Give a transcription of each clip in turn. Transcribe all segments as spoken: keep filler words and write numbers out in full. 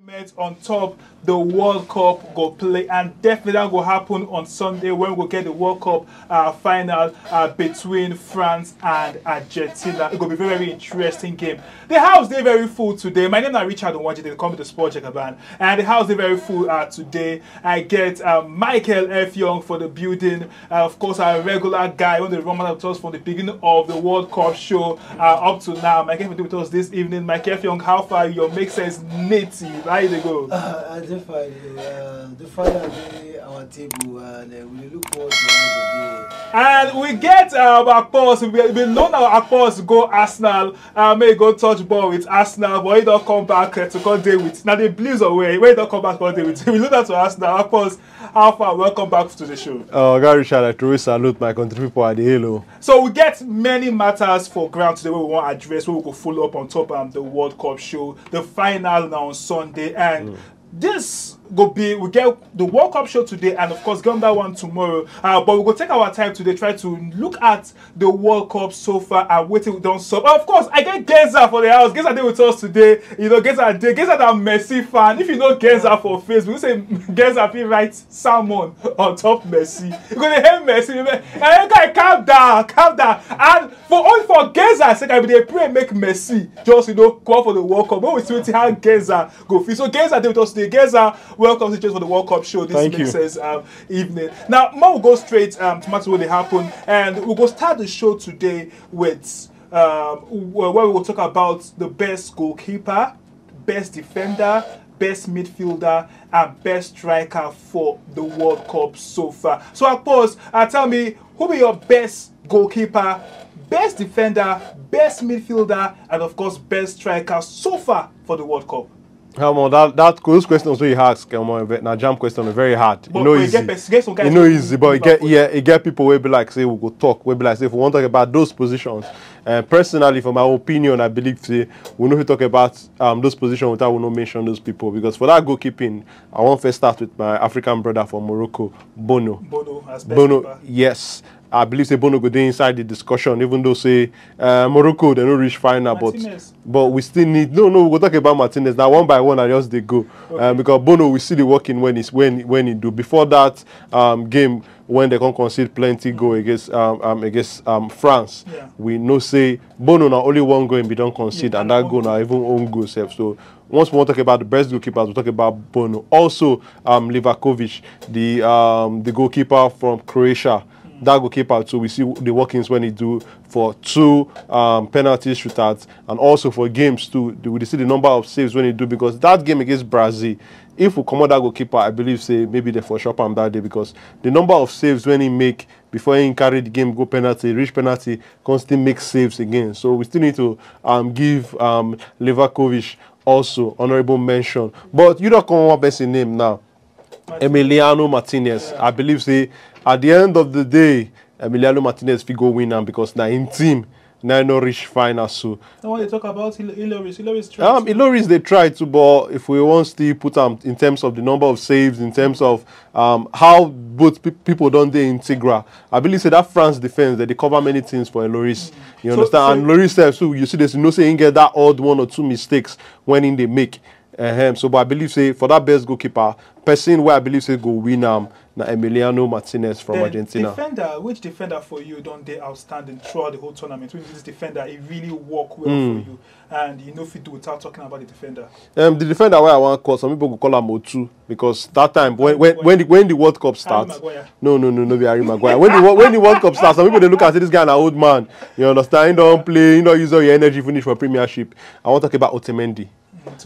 Met on top the World Cup go play, and definitely that go happen on Sunday when we go get the World Cup uh, final uh, between France and Argentina. It go be very, very interesting game. The house dey very full today. My name na Richard Onwaji, they call me the Sport Jagaban, and the house dey very full uh, today. I get uh, Michael F Young for the building. Uh, of course, our regular guy, one of the Roman with us from the beginning of the World Cup show uh, up to now. Michael F Young with us this evening. Michael F Young, how far? Your make sense native. How you dey go? Uh, I dey fine. Uh, the fire dey our table, and uh, we dey look forward to another day. And we get uh, our boss. We, we loan our boss go Arsenal. Uh, may go touch ball with Arsenal, but he don't come back uh, to come deal with. Now the Blues away. When he don't come back, come deal with. We look that to Arsenal. Our boss, how far? Welcome back to the show. Uh, Gary Richard, I truly salute my country people at the Halo. So we get many matters for ground today where we want to address, where we go follow up on top um, the World Cup show, the final now on Sunday, and mm. This go be we get the World Cup show today, and of course get that one tomorrow. Uh, but we go take our time today, try to look at the World Cup so far and wetin we don solve. Of course, I get Geza for the house. Geza dey with us today. You know, Geza dey. Geza na Messi fan. If you know Geza for Facebook, you say Geza fit write sermon on top Messi. You go dey hate Messi. Hey, guy, calm down, calm down. And for all for Geza, I say I be dey pray make Messi just you know come for the World Cup. But we see wetin how Geza go fit. So Geza dey with us today. Geza, welcome to just for the World Cup show. This Thank makes you. sense um, evening. Now, more we go straight um, to matter what dey happen, and we go start the show today with um, where we will talk about the best goalkeeper, best defender, best midfielder, and best striker for the World Cup so far. So, of course, uh, tell me who be your best goalkeeper, best defender, best midfielder, and of course, best striker so far for the World Cup. Come on, that that those questions wey you ask, come on, na jam question, very hard. But, you know, but easy. Get, get some you know, easy, but you get yeah, you get people will be like say we go talk, will be like say if we want to talk about those positions. Uh, personally, for my opinion, I believe say we know we talk about um, those positions without we no mention those people because for that goalkeeping, I want first start with my African brother from Morocco, Bono. Bono, as Bono, yes. I believe say Bono go dey inside the discussion, even though say uh, Morocco they no reach final, Martinez. but but we still need no no we go talk about Martinez now one by one. I just dey go okay. um, because Bono we see the working when he's when when he do before that um, game when they can concede plenty goal against um, um, against um, France. Yeah. We know say Bono na only one goal he be don concede yeah, and that goal na even own goal sef. So once we wan talk about the best goalkeepers, we talk about Bono. Also, um, Livakovic, the um, the goalkeeper from Croatia. That goalkeeper too, we see the workings when he do for two um, penalty shootouts and also for games too. We see the number of saves when he do because that game against Brazil, if we comot that goalkeeper, I believe say maybe they for shop am that day because the number of saves when he make before he carry the game go penalty, reach penalty, come still make saves again. So we still need to um, give um, Livakovic also honorable mention. But you don't come one person name now. Emiliano Martinez. Yeah. I believe say at the end of the day, Emiliano Martinez fit go win am because na him team na no reach final so. No one dey talk about Ilo- Iloris. Iloris try um, to- Iloris dey try to, but if we want to put am in terms of the number of saves, in terms of um, how both pe- people don dey integral, I believe say that France defense they dey cover many things for Iloris. You So- understand? so- And Iloris sef, so you see this, you know, say he get that odd one or two mistakes when he dey make. Uh-huh. So, but I believe say for that best goalkeeper, person where I believe say go win am na Emiliano Martinez from Then Argentina. Defender, which defender for you don't they outstanding throughout the whole tournament? Which this defender, he really work well Mm. for you, and you know if you do without talking about the defender. Um, the defender where I want call some people go call him Otu because that time when when when the, when the World Cup Harry starts, Maguire. No, no, no, no, be Harry Maguire. When the Wo- when the World Cup starts, some people they look at this guy an old man. You understand? He don't play. He don't use all your energy finish for Premiership. I want to talk about Otamendi.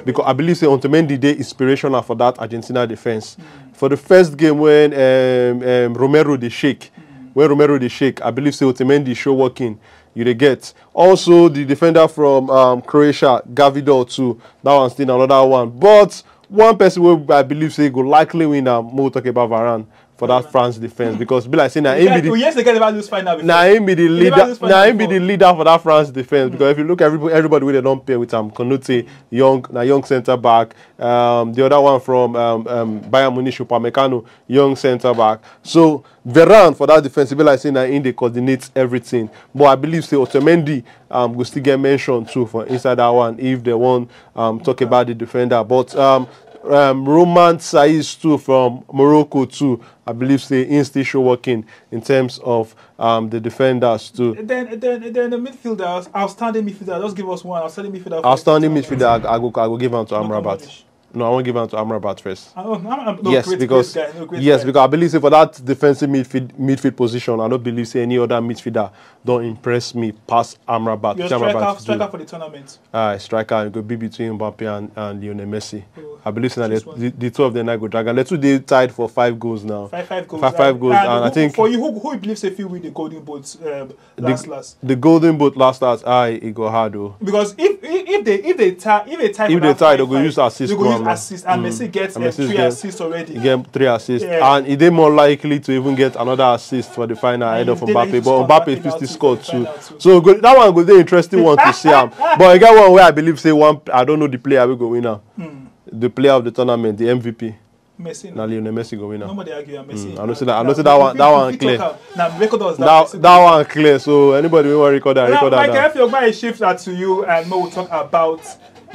Because I believe say Otamendi dey inspirational for that Argentina defense. For the first game when um, um, Romero dey shake, when Romero dey shake, I believe say Otamendi show working. You dey get also the defender from um, Croatia, Gavidor too. That one still another one. But one person wey I believe say go likely win am, mo talk about Varane for that France defense because be like say na him be the yes they get never lose final before. Na him be the He never leader. lose final Na him be before. The leader for that France defense because if you look everybody everybody wey they don pair with am, Konate, young na young centre back. Um, the other one from um, um, Bayern Munich, Upamecano, young centre back. So Varane for that defense, e be like say na him dey coordinate everything. But I believe say Otamendi um, go still get mention too for inside that one if they wan um, talk about the defender. But um, um, Romain Saiss too from Morocco too. I believe say he still show working in terms of um, the defenders too. Then, then, then the midfielder, outstanding midfielder. Just give us one outstanding midfielder. Outstanding midfielder, I, I go, I go give am to Amrabat. No, I won't give am to Amrabat first. Oh, I'm, I'm, no, yes, great, because great guy, no, great yes, guy. Because I believe say for that defensive midfield midfield position, I don't believe say any other midfielder don't impress me past Amrabat. Your Which Amrabat striker, do. Striker for the tournament. Ah, striker go be between Mbappe and, and Lionel Messi. Oh, I believe say na choose the, one. the, the two of them now go drag. And the two dey tied for five goals now. Five, five goals. Five, five goals, and I who, think for you, who, who you believe say fit win the Golden Boot uh, last, last? The Golden Boot last last, I it go hard though. Because if if if they if they tie if they tie If for they that tie, they five, go five, use assist they go to use am now. Assist, and Mm. Messi gets And uh, Messi three get- assists already. He get three assists, Yeah. And he dey more likely to even get another assist for the final ahead of He dey likely Mbappe. to But score Mbappe fit penalty still score for the too. final too. So go, that one go dey interesting one to see am. But I get one where I believe say one I don't know the player we go win am. The player of the tournament, the M V P, Messi. na Lionel Messi go win am. Nobody argue. Messi. Mm, I know say that- I know say that one- that one clear. Now record us That that one clear. So anybody wey wan record am, Now, record Michael am. F. Yogba, I shift that to you, and we will talk about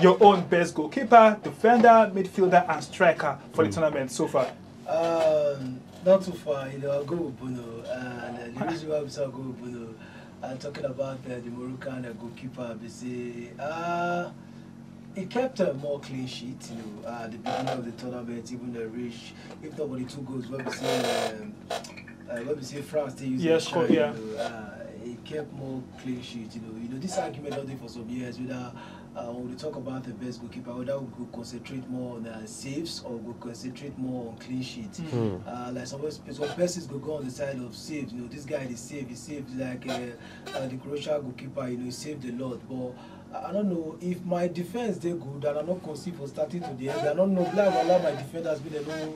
your own best goalkeeper, defender, midfielder, and striker for the tournament so far. Um, not too far, you know, I'll go with Bruno. And uh, the reason why we say I'll go with Bruno, uh, talking about uh, the Moroccan uh, goalkeeper, they say uh, he kept uh, more clean sheet, you know, uh, at the beginning of the tournament, even the reach, if not for the two goals, when we see, um, uh, when we see France, they use Yes, the co- shine, yeah. You know, uh, he kept more clean sheet, you know. You know, this argument out there for some years, whether uh, when we talk about the best goalkeeper, whether we go concentrate more on uh, saves or go concentrate more on clean sheet. Uh, like some, some persons go go on the side of saves. You know, this guy, he save, he saved like uh, uh, the Croatian goalkeeper, you know, he saved a lot. But I I don't know if my defense they good and I not conceive for starting to the end. I don't know, like, I allow my defenders be the no,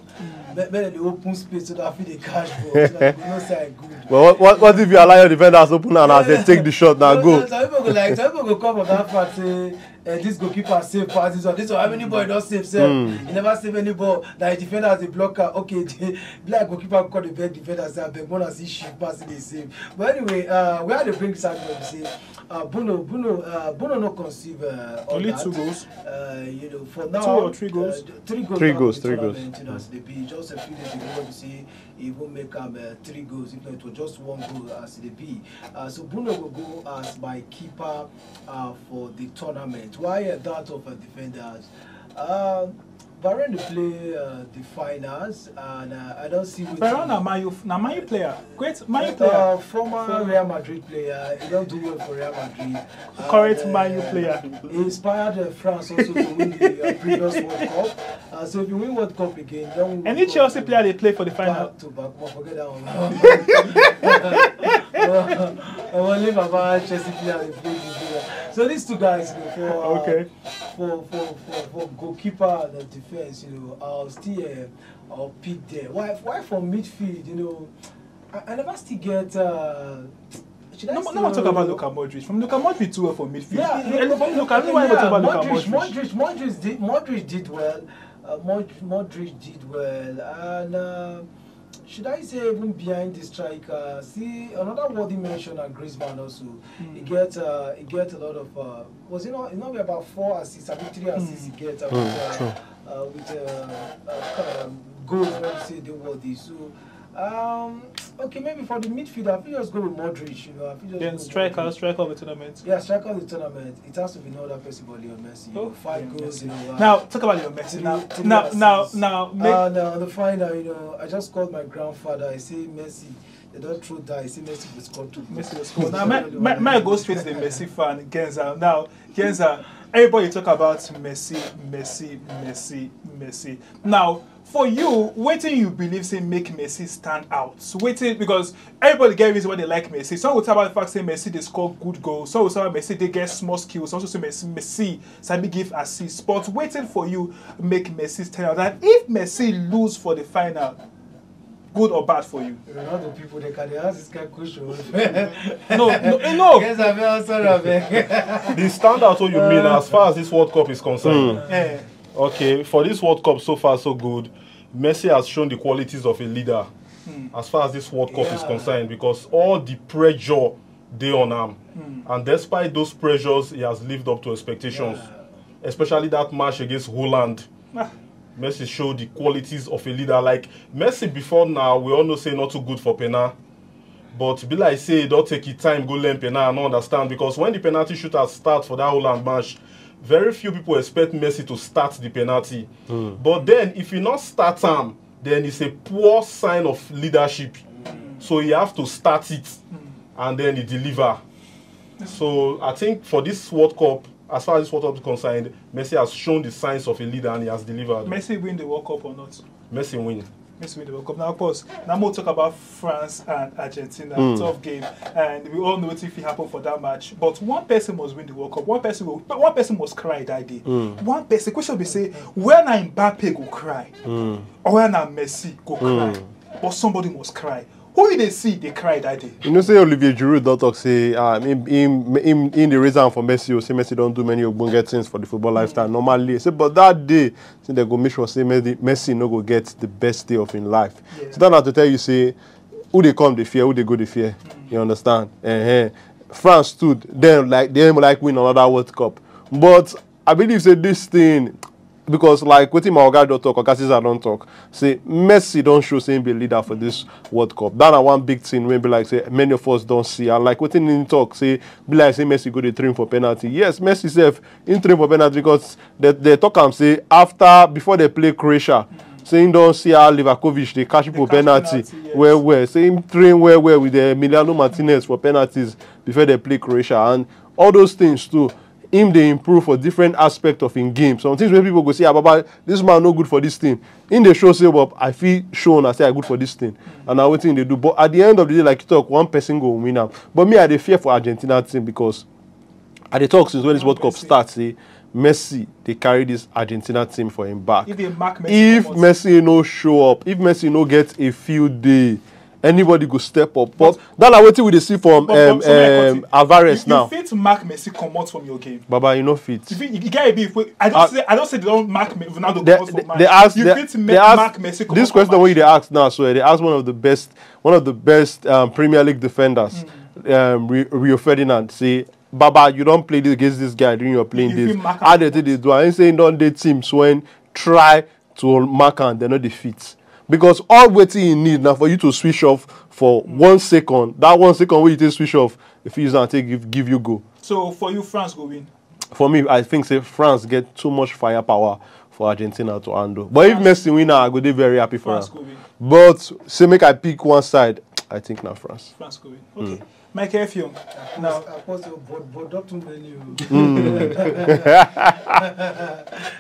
better the open space so that I feel the cash ball. So that I go not say I good. But what, what, what if you allow your defenders open and as they take the shot now No, go? no, some people go like some people go come on that part say uh, this goalkeeper save pass this one. This one, how many ball don't save sef? He never save any ball. That defender as a blocker. Okay, the black goalkeeper call the best defender say abeg wanna see shift pass in the save. But anyway, uh, where they bring this argument be say uh, Bruno, Bruno, uh, Bruno no conceive uh, all Only that. Two goals. Uh, you know, for now, Two or three goals? Uh, three goals. Three Now goals, the three goals. Tournament, you know, as they be just a few days ago, we see he even make am uh, three goals. If not, it was just one goal as they be. Uh, so Bruno will go as my keeper uh, for the tournament. Why uh, that of uh, defenders? Um, Bahrain dey play uh, the finals, and uh, I don't see. But now, now you, now you player, great man you player. Uh, former Real Madrid player, he don't do well for Real Madrid. Correct And, man you uh, player. He inspired uh, France also to win the uh, previous World Cup. Uh, so if you win World Cup again, then we Any Chelsea player they play for the final? Back to back, but forget that one. I will leave about Chelsea player they play this year. So these two guys, you know, for, uh, Okay. for, for, for, for goalkeeper and the defense, you know, I'll still uh, I'll pick there. Why why for midfield, you know, I, I never still get. Uh, should I No, say no one talk about Luka Modric. From Luka Modric too well for midfield. Yeah, And from Luka, yeah, why talk about Modric, Luka Modric? Modric, Modric did Modric did well. Uh, Mod- Modric did well, and uh, should I say even behind the striker? See another worthy mention at Griezmann also. He get uh, he get a lot of uh, was it not? It not be about four assists. I mean three assists he get uh, with, uh, uh, with uh, uh, um, goals. Let me say they worthy. So um, okay, maybe for the midfield, I feel just go with Modric. You know, I feel just Then go with striker, Modric. Striker of the tournament. Yeah, striker of the tournament. It has to be no other person but Leo Messi. You Oh, know, five Leo goals Messi. in a row. Now talk about Leo Messi. Three- Now, three now, now, assists. now, make And uh, on the final, you know, I just called my grandfather. I say Messi. They don't throw die. I say Messi will score two. Messi will score. Now, my, my, my go straight to the Messi fan, Kenza. Now, Kenza, everybody talk about Messi, Messi, Messi, Messi. Now, for you, wetin you believe say make Messi stand out? So wetin, because everybody get reason why they like Messi. Some will talk about the fact say Messi they score good goals. Some will talk about Messi they get small skills. Some will say Messi, Messi sabi give assists. But wetin for you make Messi stand out? And if Messi lose for the final, good or bad for you? You know, the people they can they ask this kind of question. No, no, eh, no. Yes, I feel sorry. The standout what you mean as far as this World Cup is concerned. Eh, Okay, for this World Cup so far so good. Messi has shown the qualities of a leader. As far as this World Cup is Yeah. concerned, because all the pressure they on him, and despite those pressures, he has lived up to expectations. Especially that match against Holland. Ah. Messi show the qualities of a leader. Like Messi before now, we all know say not too good for penal. But e be like say e don take e time go learn penal, I no understand, because when the penalty shooters start for that Holland match, very few people expect Messi to start the penalty. But then if you not start am, then it's a poor sign of leadership. So you have to start it and then you deliver. So I think for this World Cup, as far as this World Cup is concerned, Messi has shown the signs of a leader and he has delivered. Messi win the World Cup or not? Messi win. Messi win the World Cup. Now, of course, now we'll talk about France and Argentina. Tough game. And we all know what if it happened for that match. But one person must win the World Cup. One person will, but one person must cry that day. One person, question be say, when na Mbappe go cry? Or when na Messi go cry? But somebody must cry. Who you dey see dey cry that day? You know say Olivier Giroud don talk say ah him him him him dey raise am for Messi o, say Messi don do many ogbonge things for the football lifestyle normally. Say but that day say dem go make sure say Messi, Messi no go get the best day of him life. Yeah. So that na to tell you say who dey come dey fear, who dey go dey fear. You understand? Uh-huh. France stood dem like dem like win another World Cup, but I believe say this thing because like wetin my oga don talk, oga Cesar don talk, say Messi don show say him be leader for this World Cup. That na one big thing wey be like say many of us don see. And like wetin him talk, say be like say Messi go dey train for penalty. Yes, Messi sef him train for penalty because they, they talk am say after before they play Croatia, say him don see how Livakovic dey catch people catch penalty penalty, yes. Well well. Say him train well well with the Emiliano Martinez for penalties before they play Croatia and all those things too. Him dey improve for different aspect of him game. Some things wey people go say, ah, Baba, this man no good for this thing. Him dey show say, but I fit show una say I good for this thing. And na wetin him dey do. But at the end of the day, like you talk, one person go win am. But me, I dey fear for Argentina team because I dey talk since when this World Cup start, say Messi dey carry this Argentina team for him back. If they mark Messi If comot. Messi no show up, if Messi no get a field day, anybody go step up. But that na wetin we dey see from But- um, but so many um, things. Alvarez You, now. You fit mark Messi comot from your game. Baba, you no fit. You fit, you get a bit. I don't Ah. say I don't say they don't mark me- Ronaldo They, comot they, from match. they ask You they, fit they make ask mark Messi comot this from question wey match. you dey ask now. So they ask one of the best, one of the best um, Premier League defenders, um, Rio Rio Ferdinand. Say, Baba, you don play this, against this guy during your playing You days. fit mark How am they take dey do am? He say he don dey teams when try to mark am, they no dey fit. Because all wetin he need na for you to switch off for one second. That one second wey you take switch off, if you use am take give, give you goal. So for you, France go win. For me, I think say France get too much firepower for Argentina to handle. But if Messi win, I go dey very happy for France am. Go win. But say make I pick one side, I think na France. France go win. Okay. Michael Effiong. Now, Apostle, but but not too many. Oh.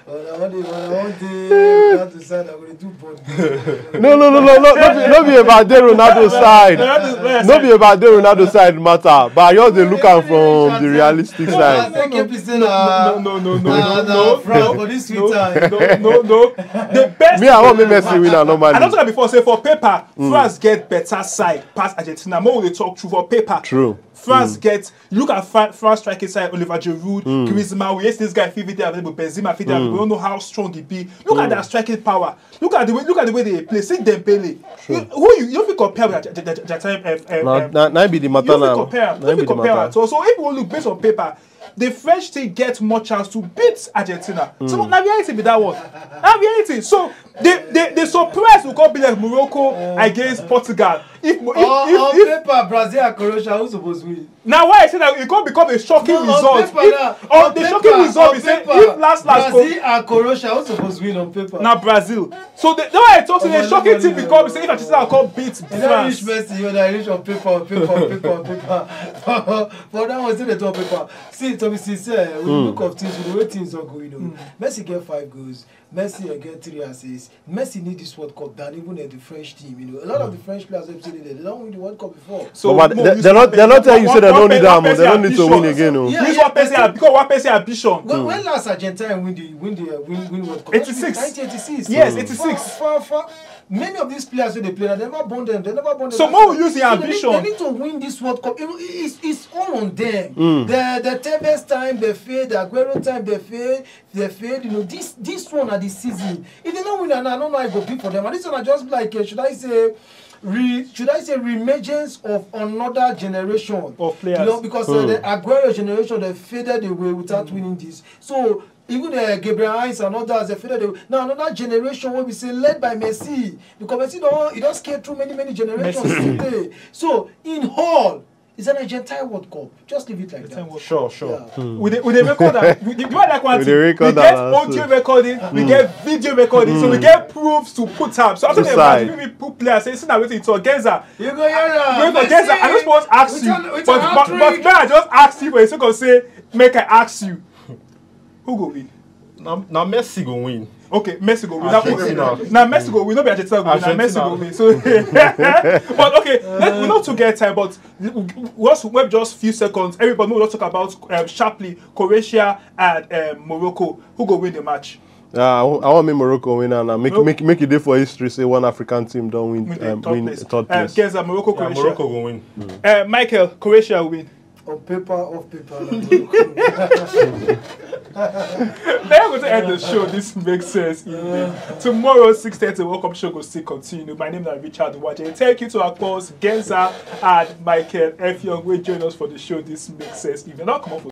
Well, I want to, well, I want to, that to side. I'm going to do but. No, no, no, no, no, no be, no be about the Ronaldo side. Ronaldo- No be about the Ronaldo side matter. But I just dey look am from the realistic I side. think if it's in a no, no, no, no, na no, France no, for this no, sweet time. no, no, no. The best. Me, I want make Messi win am normally. I don't talk before. Say for paper, France get better side pass Argentina. More we dey talk true for paper. True. France get look at Fra- France striking side. Oliver Giroud, Griezmann. We yes, this guy fit dey available. Benzema fit dey available. We don't know how strong he be. Look at their striking power. Look at the way. Look at the way they play. See Dembele. You, who you you fit compare with that, that, that, that time? Um, um, Na um, na na be the matter you fit now. compare. Na You be fit the compare. matter. So so if we look based on paper, the French team get more chance to beat Argentina. So na reality be that one. Na reality. So the the the surprise will come be like Morocco against Portugal. If Mo- if On, if, on if paper, Brazil and Croatia, who's supposed to win? Now why I say that it come become a shocking No, on result. paper If, now, on on the paper, shocking result on be say paper, if last last go Brazil and Croatia, who's supposed to win on paper? na Brazil. So the, the way I talk say the Omo, shocking no, thing no, become no, say if no. Argentina come beat Is that rich France. Messi when I reach on paper, on paper, on paper, on paper? For that one, still dey talk paper. See, to be sincere, with the look of things, with the way things are going on, Messi get five goals. Messi uh, get three assists. Messi need this World Cup than even uh, the French team. You know, a lot of the French players wey be say they don win the World Cup before. So But mo- they, use they one not they not person- tell you say they one- don't one need person- am. one They don't person need to win ambition. Again. Oh. Yeah, Use yeah, one person yeah. because one person ambition. When, Mm. when last Argentine win the win the uh, win, win World Cup? Eighty-six. Nineteen eighty-six. Yes, Mm. eighty-six. For, for, for many of these players wey dey play, na dem never born them. They never born them. So more we use the So they need- ambition. They need to win this World Cup. It- It's, it's all on them. Mm. The the Tevez time they fail, the Aguero time they fail, they fail. You know this this one at the season. If they don't win, I don't know how it go be for them. And this one I just like uh, should I say, re, should I say reemergence of another generation Of players. You know because uh, the Aguero generation they faded away without winning this. So Even uh, Gabriel Heinz and others, they feel that they, now another generation will be say led by Messi, because Messi don he don scale through many many generations today. So in all, it's an Argentine World Cup. Just leave it like that. Sure, sure. Yeah. We dey we dey record am. We dey do like one We thing. dey record We get am, audio so- recording. We get video recording. So we get proofs to put am. So after Decide. the match, we put player say, "See na wetin he talk." Genza, You go hear am. you go Genza. I no suppose ask With you, an- with but an but but hat-trick. may I just ask you for a sake of say make I ask you, who go win? Now, now Messi go win. Okay, Messi go win. Argentina. Now Messi go win. No be Argentina go win. Now Messi Argentina. Go win. So, but okay, let, we not to get time, but once we have just few seconds, everybody will talk about um, sharply Croatia and um, Morocco. Who go win the match? Uh, I want, I want me Morocco win and uh, make Nope. make make it there for history. Say one African team don't win Win the um, third win place. Third Um, place. Genza, Morocco, Yeah, Croatia. Morocco go win. Uh, Michael, Croatia win. On paper, off paper. Na Morocco. Then we go to end the show. This makes sense. Evening. Tomorrow, six thirty, World Cup show go still continue. My name is Richard Waje. Thank you to our boss, Genza and Michael Effiong, who join us for the show. This makes sense. If you're not come up